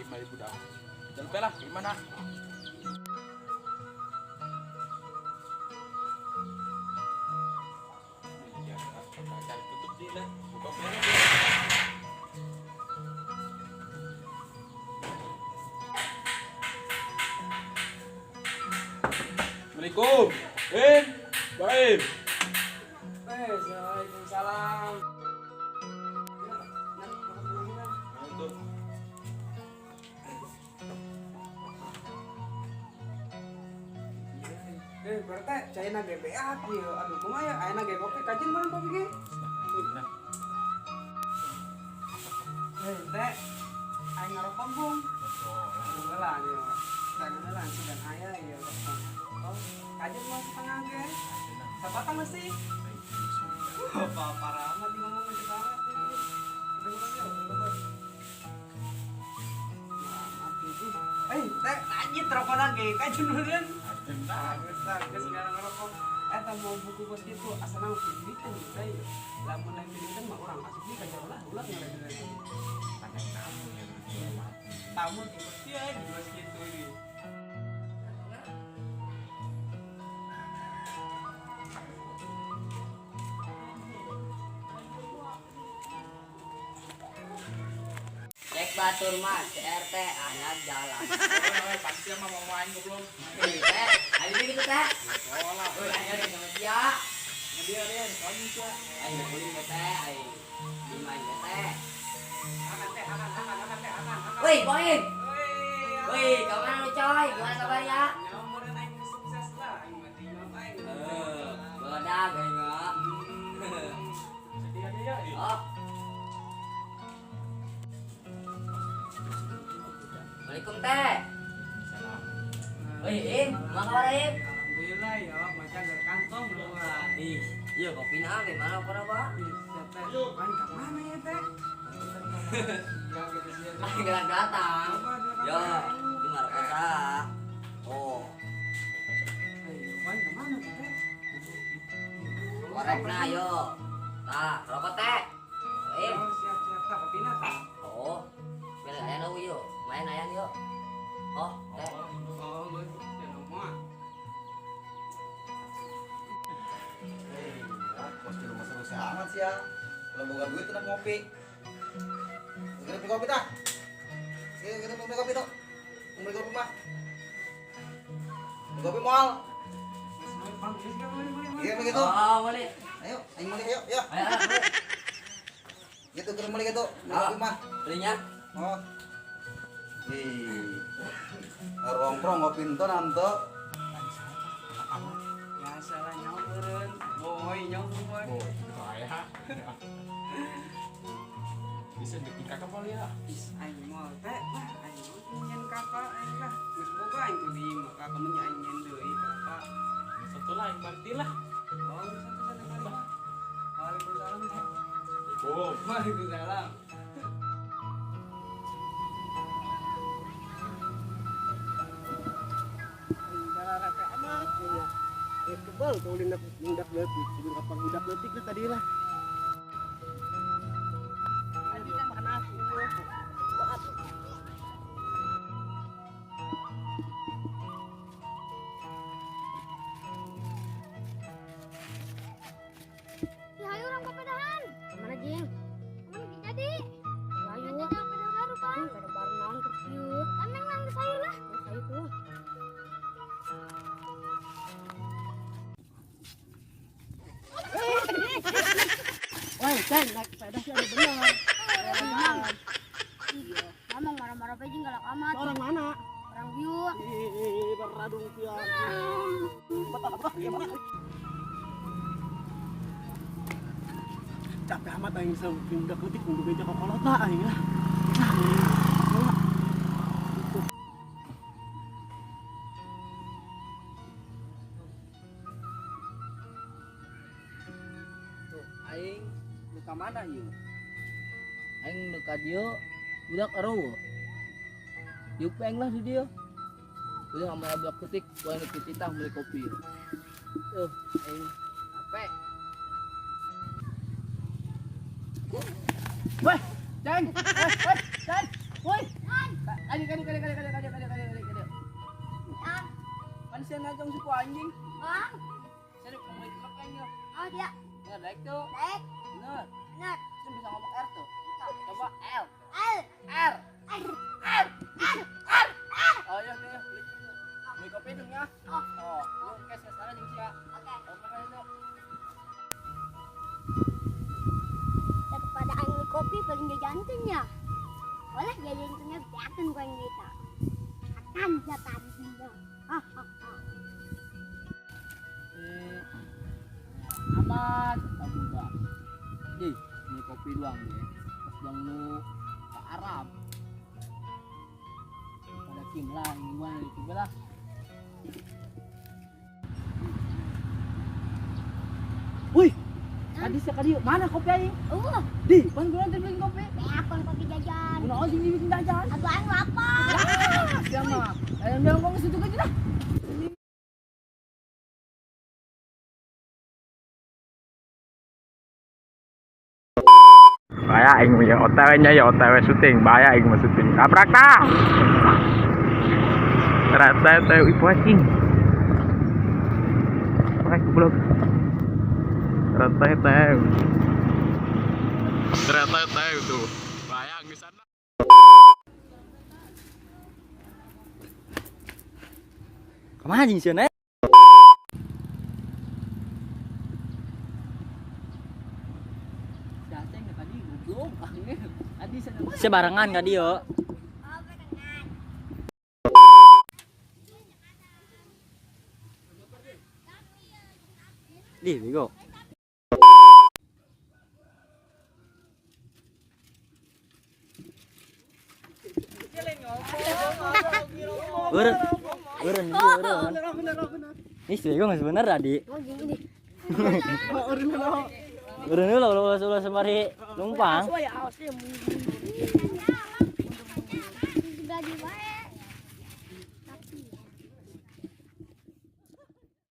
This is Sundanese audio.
Mai budak. Jalan lah, gimana? Tutup di lah. Buka merah. Assalamualaikum. Baik. Waalaikumsalam. Berarti caina GBA ieu. Aduh, kumaha ya? Ayeuna ge kopi kajen mana kopi ge? Teh. Aing ngarokok, Bung. Heula ieu. Heula sugan aya ieu. Oh, kajen mah setengah ge. Sabatang masih. Apa parah amat ngomong masih banget. Udah ya, udah. Teh, lanjut rokok lagi. Kajen meureun. Geus sekarang ngerokok. Eta mau buku kos kitu asana mah duitan teh. Lamun lain duitan mah urang asup di ka jauh lah ulah ngaredenan. Tamu di kos kieu di kos kitu ini. Cek batur mah CRT anak jalan. Pasti mah mau main goblok. Teh, ayo gitu teh. Sekolah. Woi, ayo sama dia. Dia dia kamu sia. Ayo beli teh, ayo. Lima aja teh. Akan teh, akan akan akan teh, akan akan. Woi, Boim. Woi, kapan lu coy? Gimana kabarnya? Nyamuran aing sukses lah, aing mah di imah aing. Meledak aing mah. Sedih dia ya. Oh. Assalamualaikum teh. Salam. Woi, Im, gimana kabar Im? Alhamdulillah ya, maca gar kantong belum lah. Ih, iya kopi na gimana apa apa? Ih, teh. Pan ka mana ya teh? Ya gitu sih. Aing gerak datang. Yo, di Markosa. Oh, Ayo, pan ka mana teh? korekna yo. Tah, rokok teh. Im. Oh, siap siap tah kopina tah. Oh, main ayan oh yo, main ayan yo. Oh, teh. Oh, geus ya mah. Kos di rumah seru amat sih ya. Kalau boga duit tuh ngopi. Segera beli kopi dah. Segera beli kopi tuh. Beli kopi mah. Beli kopi moal. Iya begitu. Oh, boleh. Ayo, ayo beli ayo, ya. Ayo, ayo. Gitu kita beli gitu. Beli kopi mah. Belinya. Oh. Ih. Nongkrong ngopi ento nanto. Ya salah nyawa meureun. Boy, nyawa boy. Boy, bahaya. Bisa bikin kakak kali ya. Is aing moal teh lah, aing mah nyen kakak aing lah. Geus boga aing tuh di imah kakak mah aing nyen deui kakak. Satu lah yang berarti lah. Oh, satu sana kali mah. Waalaikumsalam teh. Assalamualaikum. Waalaikumsalam. Kebal kau lindak lindak leutik, sebelum kapang budak leutik lah tadi lah. Ya ayo orang papedahan. Mana jing? Mana jadi? Ayo. Jadi sepeda baru kan? Sepeda baru naon keur kieu? Tandang lang geus ayo lah. Geus ayo tuh. Woi, Ceng, naik sepeda sih ada benar. Iya. Mamang marah-marah bae jing galak amat. Orang mana? Orang bieu. Ih, beradung pian. Capek amat aing bisa budak leutik kudu beja kokolot lah aing lah. Tuh, aing nu ka mana ieu? Aing nu ka dieu budak eueuh. Diuk aing lah di dieu. Udah sama budak leutik, gua nu titah beli kopi. Tuh, aing capek. Weh, Ceng, weh, Ceng, woi. sia najong si anjing. Bang. Sia rek ngomong itu kayaknya. Oh, dia. Bener daek tuh. Daek. Bener. Bener. Sia bisa ngomong R tuh. Coba L. L. R. R. R. R. R. R. Oh iya iya. Beli kopi dong ya. Oh. Oh, lu cash ke sana jeung sia. Oke. Oke, itu. Daripada aing beli kopi paling jajankeun ya. Boleh jajankeunnya beakeun ku aing duitna. Akan jatah. Hahaha. Amat budak. Di, ini kopi doang ya. Pas doang nu ke Arab. Pada king lah, gimana itu lah. Wih, tadi sekali mana kopi aing? Di, pan gua nanti beliin kopi. Beakeun kopi jajan. Kunaon sing dibikin jajan? Atuh aing lapar. Sia mah. Ayam bilang kok situ aja dah. Bahaya aing mah ya OTW nya ya OTW syuting, bahaya aing mah syuting. Kaprak tah. Rata teh ibu anjing. Pakai goblok. Rata teh. Rata teh tuh. Bahaya geus sana. Kemana anjing sieun eh? Si Aceng tadi goblok aneh. Tadi sana Sia barengan ka dieu. Oh, barengan. Di bego. Eureun. Eureun, eureun. Ini si bego geus bener tadi. Oh, gini. Eureun heula ulah ulah sembari numpang. Gaji bae.